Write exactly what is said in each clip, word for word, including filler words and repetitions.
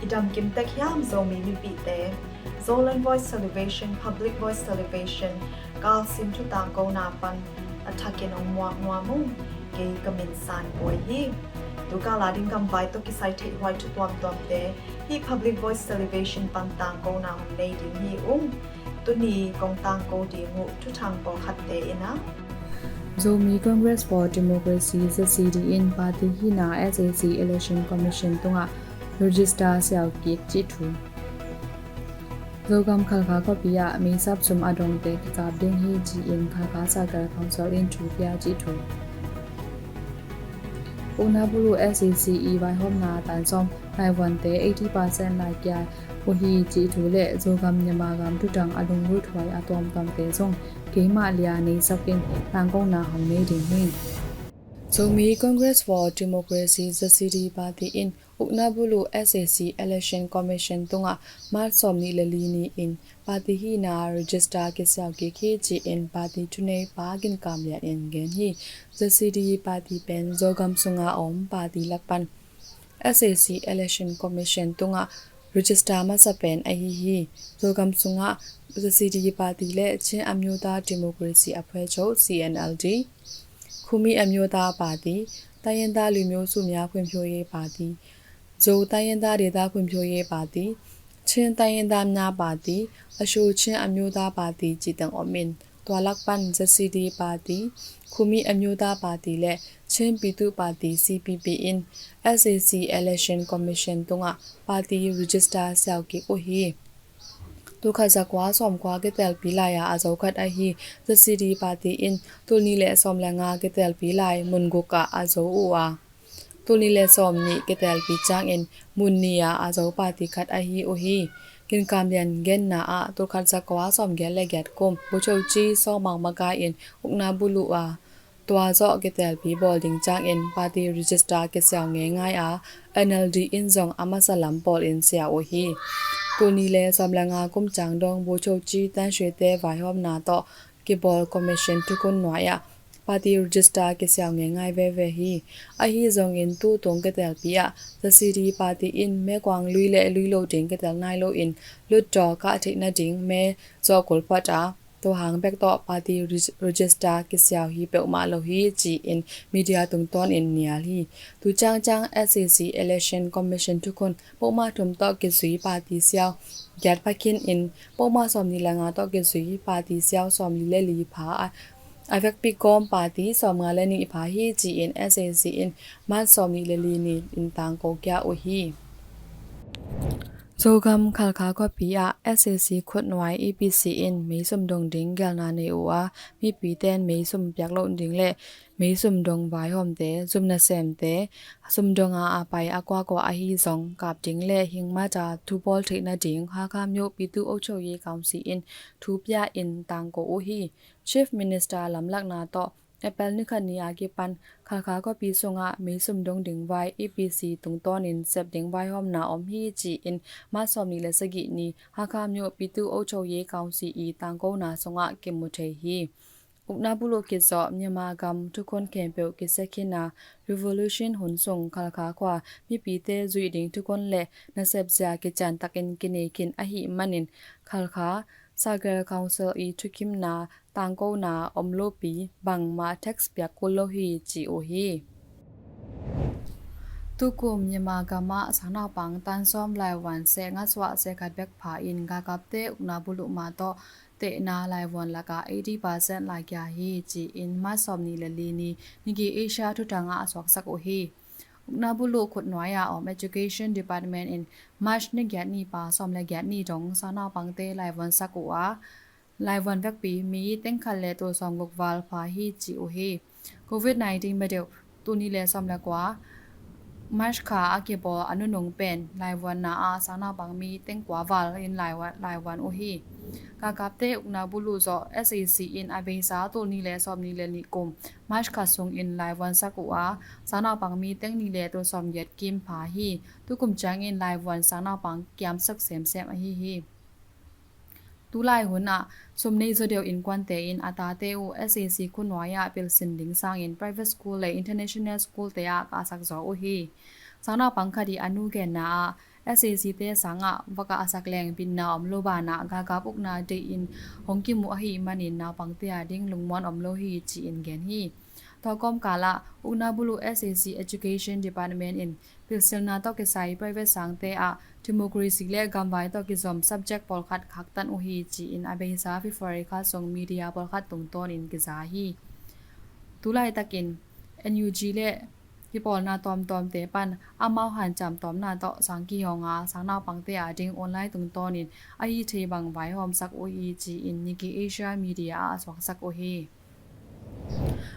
Damkim tek hiam Zomi mipihte? Zoland Voice Television, Public Voice Television, Kal Sin thu tangkona pan a thakin hong muak nuam ung. Kei ka min San Puai hi. Tu kal a ding gamvai tawh kisai theih huai thu tuamtuamte hih Public Voice Television pan tangkona hong nei ding hi ung. Tuni kong tangko ding uh thuthang pawlkhatte in ah, Zomi Congress for Democracy, Z C D, in party hihna S A C Election Commission tungah register siau kik cih thu. Zogam Khalkha khuapi ah meisap sum a dongte kikap ding hi ci-in Khalkha Circle Council in thu pia cih thu. Ukna bulu S A C i vaihawmna tan sawm laivuante eighty percent laikia uh hi cih thu le Zogam Myanmar gam thuthang a lunglut huai a tuamtuamte zong keimah lia neisak in tangkona hong nei ding hi. Zomi Congress for Democracy, Z C D, party in ukna bulu S A C Election Commission tungah March sawmnih le li ni-in party hihna register kisiau kik hi ci-in party thuneipa Gin Kam Lian in gen hi. Z C D party pen Zogam sunga om party lak pan S A C Election Commission tungah register masa pen ahi hi. Zogam sungah Z C D party le Chin Amyotha Democracy Aphuaicho, C N L D, Khumi Amyotha Party, Tayenda Limyo Sumya Khwimphyoye Party, Zo Tayenda Deda Khwimphyoye Party, Chin Tayenda Mya Party, Asho Chin Amyotha Party cih teng om in, tua lak pan Z C D party, Khumi Amyotha Party le Chin Pitu Party, C P P, in S A C Election Commission tungah party register siau kik uh hi. Tulkhat zakua sawmkua kitelpi lai-a a zo khat ahi Z C D party in tulni le sawm le nga kitelpi lai mun guk ah a zo uh a, tulni le sawmnih kitelpi ciangin mun ni-a a zo party khat ahi uh hi. Gin Kam Lian genna ah tulkhat zakua sawmgiat le giat kum Bogyoke Sawmang makai in ukna bulu a, tua zawh kitelpi bawl ding ciangin party register kisiau ngeingai a, N L D in zong a masa lam pawl in siau uh hi. Tulni le sawm le nga kum ciang dong Bogyoke Tan Shwe te vaihawmna tawh kibawl commission thukhun nuai-ah party register kisiau ngeingai veve hi. Ahi zongin tutung kitelpi ah Z C D party in mekuang lui le lui lo ding kitel nai loin lutdaw kah theih nading me zawh kul phot a, tua hang bek tawh party reg-, register kisiau hi peuhmah lo hi ci-in media tungtawnin nial hi. Tu ciangciang S A C Election Commission thukhun peuhmah thum tawh kizui party siau giat phakhin in peuhmah sawmnih le nga tawh kizui party siau sawmli le li pha a, a vekpi kawm party sawmnga le nih pha hi ci-in S A C in March sawmnih le li ni-in tangko kia uh hi. Zogam Khalkha khuapi ah S A C khutnuai E P C in meisum dong ding gelna nei uh a, mipite in meisum piak loh ding le meisum dong vaihawmte, zum nasemte, sumdong a a pai a kuakua ahi zong kap ding le hing mata thu bawl theih nading Hakha Myo Pitu Aukchoye Council in thu pia in tangko uh hi. Chief Minister lamlakna tawh April ni khat ni a kipan Khalkha khuapi sungah meisum dong ding vai E P C tungtawnin sep ding vaihawmna om hi ci-in March sawmnih le sagih ni Hakha Myo Pitu Aukchoye Council i tangkona sungah kimu thei hi. Ukna bulu kizawh Myanmar gam thukhun khempeuh kisia khin a, revolution hun sung Khalkha khua mipite zuih ding thukhun le nasepzia kiciantakin kinei khin ahih manin Khalkha Circle Council i thukhimna tangkona om lopi bangmah tax piak kul lo hi ci uh hi. Tukum Myanmar gamah sangnaupang tan sawm laivuan seh nga suah seh khat bek pha in galkapte ukna buluh ma tawh tehna laivuan lakah eighty percent laikia hi ci-in March sawmnih le li ni Nikkei Asia thuthangah a suaksak uh hi. Ukna buluh khutnuai a om Education Department in March ni giat ni pa sawm le giat ni dong sangnaupangte laivuan sak uh a, laivuan vekpi mi teng khat le tul sawmguk val pha hi ci uh hi. Covid nineteen madeuh tulni le sawm le kua March kha a kibawl a nunung pen laivuanna ah sangnaupang mi teng kua val in laivuan, laivuan uh hi. Galkapte ukna buluh zawh S A C in a beisa tulni le sawmnih le nih kum March kha sungin laivuan sak uh a, sangnaupang mi teng nih le tul sawmgiat kim pha hi. Tukum ciangin laivuan sangnaupang kiamsak semsem ahi hi. Tulai hun ah sum nei zaw deuh innkuante in a tate uh S A C khutnuai ah pilsin ding sangin private school le international school te ah kahsak zaw uh hi. Sangnaupang khat i a nu genna ah SAC te sangah vaka a sak leng bitna om lo banah galkap ukna deihin hong kimuh ahih manin naupangte a ding lungmuan om lo hi ci-in gen hi. Tua kawmkalah ukna bulu SAC Education Department in pilsilna tawh kisai private sangte ah democracy le gamvai tawh kizom subject pawlkhat khaktan uh hi ci-in a beisa February kha sung media pawlkhat tungtawnin kiza hi. Tulaitakin NUG le kipawlna tawmtawmte pan amau hanciam tawmna tawh sang kihonga sang naupangte a ding online tungtawnin ahi thei bang vaihawmsak uh hi ci-in Nikkei Asia Media ah a suaksak uh hi.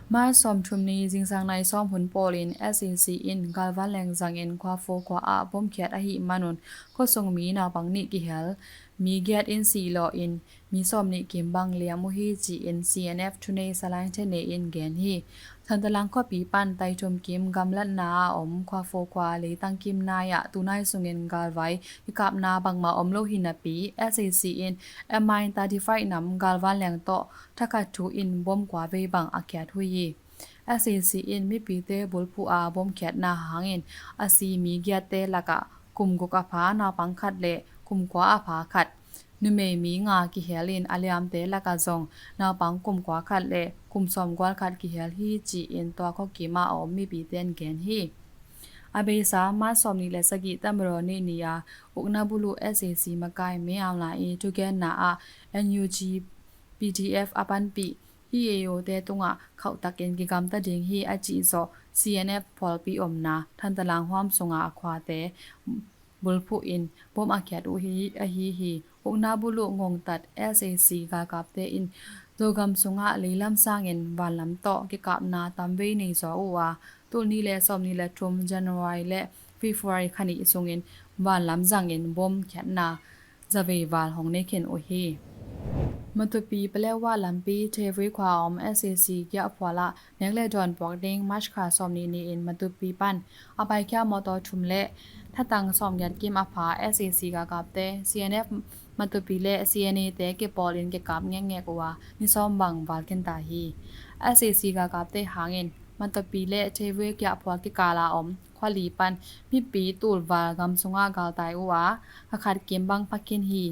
March sawmthum ni zingsang nai sawm hun pawlin SAC in galvan leng zangin Khuafo khua ah bomkhiat ahih manun khuasung mi naupang nih kihel, mi giat in sih lawhin mi sawmnih kim bang liam uh hi ci-in CNF thunei Salai Thene in gen hi. Thantalang khuapi pan Taithum kim gamlatna a om Khuafo khua leitang kim nai-ah tunai sungin galvai kikapna bangmah om lo hi napi SAC in MI thirty-five nam galvan leng tawh thakhat thu in bom kua vei bang a khiat uh hi. SAC in mipite bulphuh a bomkhiatna hangin a si mi giatte lakah kum guk a pha naupang khat le kum kua a pha khat, numei mi nga kihelin a liamte lakah zong naupang kum kua khat le kum sawmgual khat kihel hi ci-in tua khuakim ah a om mipite in gen hi. A beisa March sawmnih le sagih Tamarawhnih ni-a ukna bulu SAC makai Min Aung Hlaing i thugenna ah NUG PDF a panpih EAO te tungah khauhtakin kigamta ding hi a cih zawh CNF pawlpi omna Thantalang huam sunga a khuate bulphuh in bom a khiat uh hi ahi hi. Ukna bulu ngongtat SAC galkapte in Zogam sungah leilam sangin vanlam tawh kikapna tamvei nei zaw uh a, tulnih le sawmnih le thum January le February kha nih sungin vanlam zangin bom khiatna zavei val hong nei khin uh hi. Matupi Paletwa lampi Thevui khua a om SAC giahphual ah nek le dawn puak ding March kha sawmnih ni-in Matupi pan a paikhia mawtaw thum le thatang sawmgiat kim a pha SAC galkapte CNF Matupi le CNA te kipawlin kikap ngekngek uh a ni sawm bang val khin ta hi. SAC galkapte hangin Matupi le Thevui giahphual kikala om khuali pan mipi tulval gam sungah galtai uh a, kha khat kim bang pha khin hi.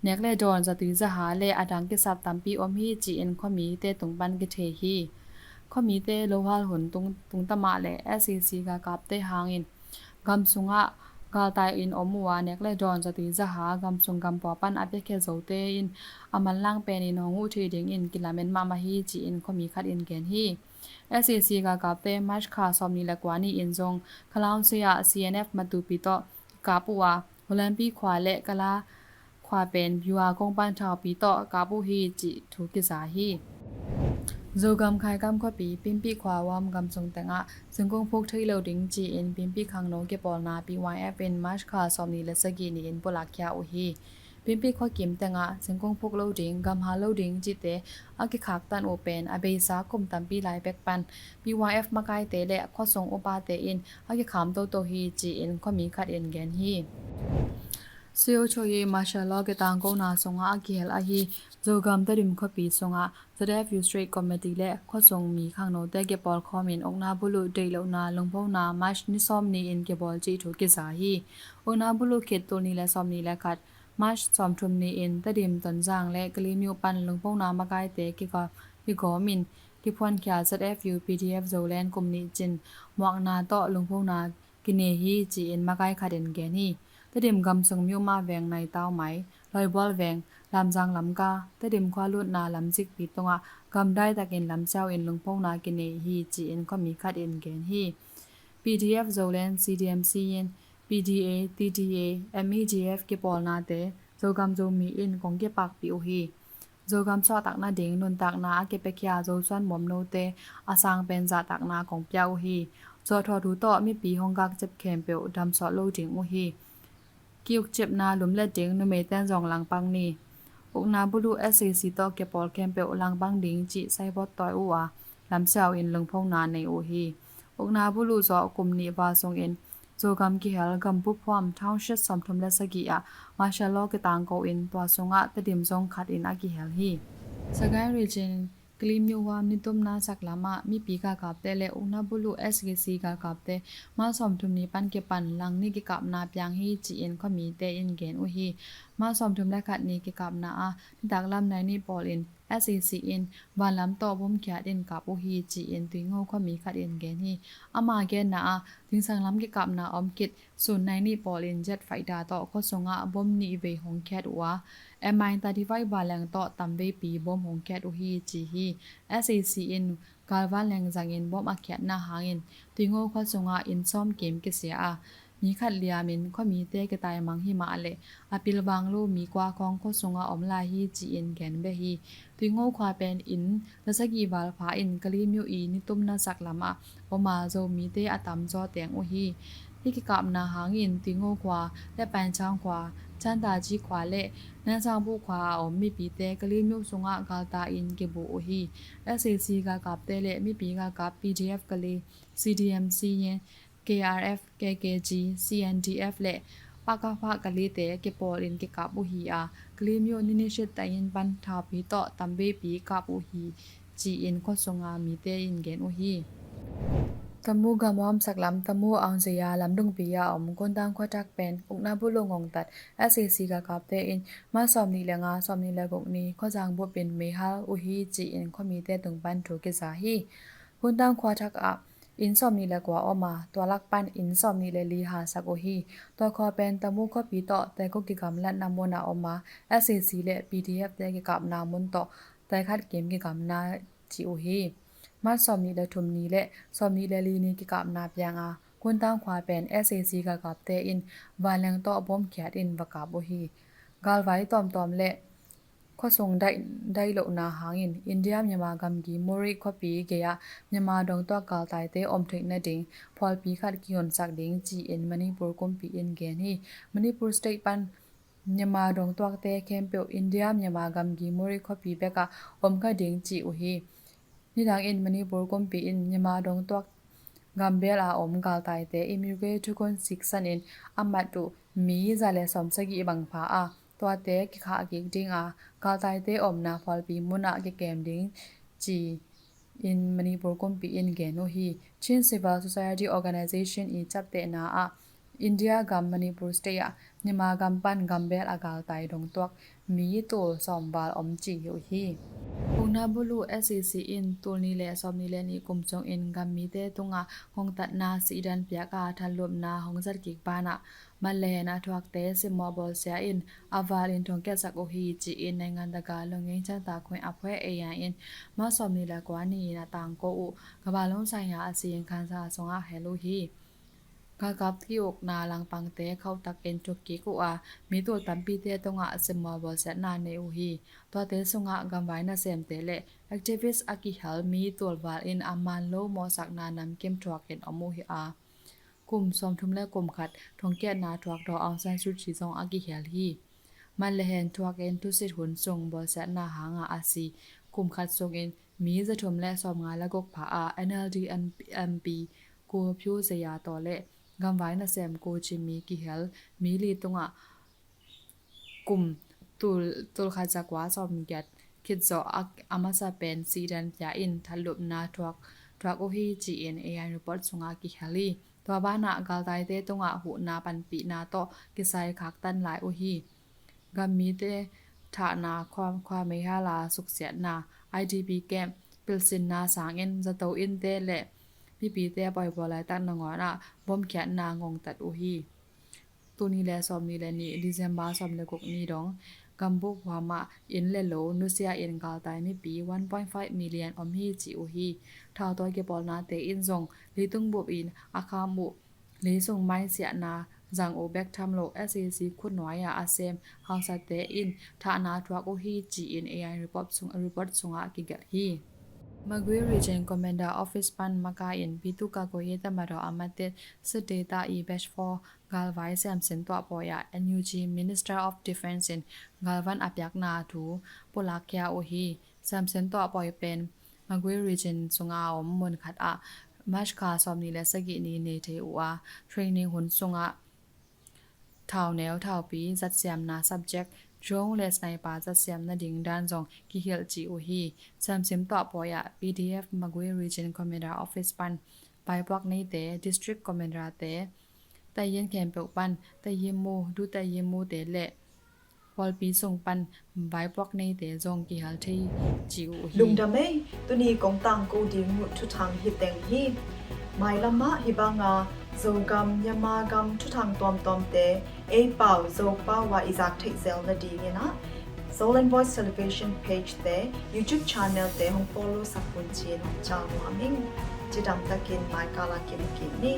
Nek le dawn zatui zaha le a dang kisap tampi om hi ci-in khuamite tung pan kithei hi. Khuamite lohal hun tung, tungta mah le SAC galkapte hangin gam sungah galtai in om uh a, nek le dawn zatui zaha gam sung gam pua pan a piakhia zote in a manlang penin hong uh thei dingin kilamen mahmah hi ci-in khuami khat in gen hi. SAC galkapte March kha sawmnih le kua ni-in zong Khalaunse ah CNF Matupi tawh kap uh a, Holampi khua le Kala khua pen Byua kong pan thaupi tawh kap uh hi cih thu kiza hi. Zogam Khaikam khuapi Pimpih khua uam gam sung tengah singkung phuk thei lo ding ci-in Pimpih khangno kipawlna PYF in March kha sawmnih le sagih ni-in pulakkhia uh hi. Pimpih khuakim tengah singkung phuk lo ding, gam hal lo ding cihte a kikhaktan uh pen a beisa kum tampi lai pek pan PYF makaite le khuasung upate in a kikham toto hi ci-in khuami khat in gen hi. Sui Aung Hlaing i martial law kitangkona sungah a kihel ahi Zogam Tedim khuapi sungah ZFU Street Committee le khuasung mi khangnote kipawlkhawmin ukna buluh deihlohna lungphona March ni sawm ni-in kibawl cih thu kiza hi. Ukna buluh khit tulnih le sawmnih le khat March sawmthum ni-in Tedim, Tonzang le Kalemyo pan lungphona makaite kiga-, kigawmin kiphuankhia ZFU PDF Zoland kum nih cin muakna tawh lungphona kinei hi ci-in makai khat in gen hi. Tedim gam sung Myoma veng Naitau mai, Loibol veng Lamzang lamka, Tedim khua lutna lamzikpi tungah gamdai takin lamsiau in lungphona kinei hi ci-in khuami khat in gen hi. PDF Zoland CDM Siyin, PDA, TDA, MEDF kipawlnate Zogam Zomi in kong kipakpih uh hi. Zogam suahtak nading nuntakna a kipiakhia Zosuan Muamnote a sang pen zahtakna kong pia uh hi. Zuahthuah thu tawh mipi hong gakcep khempeuh damsawh lo ding uh hi. Ki-ukcipna lumlet ding numeiten zong langpang ni. Ukna buluh SAC tawh kipawl khempeuh langpang ding cih saibawt tawi uh a, lamsiau in lungphona nei uh hi. Ukna buluh zawh kum nih val sungin Zogam kihel gambup huam township sawmthum le sagih ah martial law kitangko in tua sungah Tedim zong khat in a kihel hi. Sagaing Region Kalaymyo Huam nitumna saklam ah mipi galkapte le ukna bulu S A C galkapte March sawmthum ni pan kipan lang ni kikapna piang hi ci-in khuamite in gen uh hi. March sawmthum le khat ni kikapna ah nitaklam nai nih pawl in S A C in vanlam tawh bomkhiat in kap uh hi ci-in Tuingo khuami khat in gen hi. Ama genna ah zingsanglam kikapna om khit sun nai nih pawl in jet fighter tawh khuasungah bom nih vei hong khiat uh a, M I thirty-five vanleng tawh tamveipi bom hong khiat uh hi ci hi. S A C in galvanleng zangin bom a khiatna hangin Tuingo khuasungah inn sawm kim kisia a, mi khat liamin khuamite kitaimang hi mah leh a pilvang lo mi kua khawng khuasungah om lai hi ci-in gen beh hi. Tuingo khua pen inn zasagih val pha in Kalaymyo i nitumna saklam ah om a, Zomite a tamzaw teng uh hi. Hih kikapna hangin Tuingo khua, Leppanchang khua, Chantaji khua le Nansangbu khua a om mipite Kalaymyo sungah galtai in kibu uh hi. S A C galkapte le mipi galkap P D F Kalay, C D M C, K R F, K K G, C N D F le Pakapha Kalayte kipawl in kikap uh hi a, Kalaymyo Ninishit taing pan thaupi tawh tamveipi kap uh hi ci-in khuasunga mite in gen uh hi. Tamu gamhuam saklam Tamu Aungzaya lamdungpi a om Kuntang khuathak pen ukna bulu ngongtat S A C galkapte in March sawmnih le nga, sawmnih le guk ni khuazang bupin meihal uh hi ci-in khuamite tung pan thu kiza hi. Kuntang khuathak ah inn sawmnih le kua om a, tua lak pan inn sawmnih le li halsak uh hi. Tua khua pen Tamu khuapi tawh Taikawk kigamlatna mun a om a, S A C le P D F te kikapna mun tawh taikhat kim kigamna ci uh hi. March sawmnih le thum ni le sawmnih le li ni kikapna piang a, Kuntang khua pen S A C galkapte in vanleng tawh bomkhiat in va kap uh hi. Galvai tawmtawm le khuasung daih, daih lohna hangin India Myanmar gamgi Moreh khuapi gei-ah Myanmar dongtuak galtaite om theih nading phualpi khat kihonsak ding ci-in Manipur kumpi in gen hi. Manipur state pan Myanmar dongtuakte khempeuh India Myanmar gamgi Moreh khuapi bekah om kha ding ci uh hi. Nidang in Manipur kumpi in Myanmar dongtuak gambel a om galtaite immigration thukhun siksan in a mat uh mi za le sawmsagih bang pha a, tuate kikhah kik ding a, galtaite omna phualpi munah kikem ding ci-in Manipur kumpi in gen uh hi. Chin Civil Society Organization i ciaptehna ah India gam Manipur state ah Myanmar gam pan gambel a galtai dongtuak mi tul sawm val om ci uh hi. Ukna bulu S A C in tul ni le sawmnih le nih kum sungin gammite tungah ngongtatna sihdan piak a thanlupna hong zat kik banah man le hen a thuakte simmawh bawlsia in a val in thongkiatsak uh hi ci-in naingan daga lunging chanta khuin a phuai A I in March sawmnih le kua ni in a tangko uh Kabalung Saiha a si in khansa sungah hel uh hi. Galkap ki-ukna langpangte khauhtakin thukkik uh a, mi tul tampite tungah simmawh bawlsiatna nei uh hi. Tuate sungah gamvai nasemte le activist a kihel mi tul val in a man lo mawhsakna namkim thuakin om uh hi a, kum sawmthum le kum khat thongkiatna thuak Daw Aung San Suu Kyi zong a kihel hi. Man le hen thuakin thusit hun sung bawlsiatna hanga a si kum khat sungin mi zathum le sawmnga le guk pha a, N L D M P Ko Pyu Saya tawh le gamvai nasem Ko Chim Min kihel mi li tungah kum tul, tul khat zakua sawmgiat khit zawh a, a masa pen sihdan pia in thanlupna thuak, thuak uh hi ci-in A I report sungah kihel hi. Tua banah galtaite tungah huhna panpihna tawh kisai khaktan lai uh hi. Gammite thahna, khua, khua meihal a suksiatna, I D P camp pilsinna sangin zato innte le mipite pawibawl laitak nangawnah bomkhiatna ngongtat uh hi. Tul ni le sawmnih le nih December sawm le guk ni dong gambuk huamah inn le lo nusia in galtai mipi one point five million om hi ci uh hi. Thautawi kipawlnate in zong leitung bup in a kham uh leisung maisiahna zang uh bek tham lo S A C khutnuai-ah a sem hausate in thahna thuak uh hi ci-in A I report sung, report sungah kigelh hi. Magway Region Commander Office pan maka in Pitu Kagoye Tamadaw Amatet Sit Data i Batch four galvai siamsin tuahpawi ah N U G Minister of Defence in galvan a piakna thu pulakkhia uh hi. Siamsin tuahpawi pen Magway Region sunga om mun khat ah March kha sawmnih le sagih ni nei thei uh a, training hun sungah thauneu thaupi zatsiamna subject drone le sniper zatsiam nading dan zong kihilh ci uh hi. Siamsim tuahpawi ah P D F Magway Region Commander Office pan vaipuak neite, District Commander te, tayin khempeuh pan tayin mu, du tayin mute le pawlpi sung pan vaipuak neite zong kihel thei ci uh hi. Lungdam ei, tuni kong tangko ding uh thuthang hi teng hi. Mailamah hih banga Zogam, Myanmar gam thuthang tuamtuamte ei pau Zopau ah i zak theih zel nadingin ah Zoland Voice Television page te, YouTube channel te hong follow sak un ci-in hong cah nuam ing. Cidamtakin maikal ah kimu kik ni.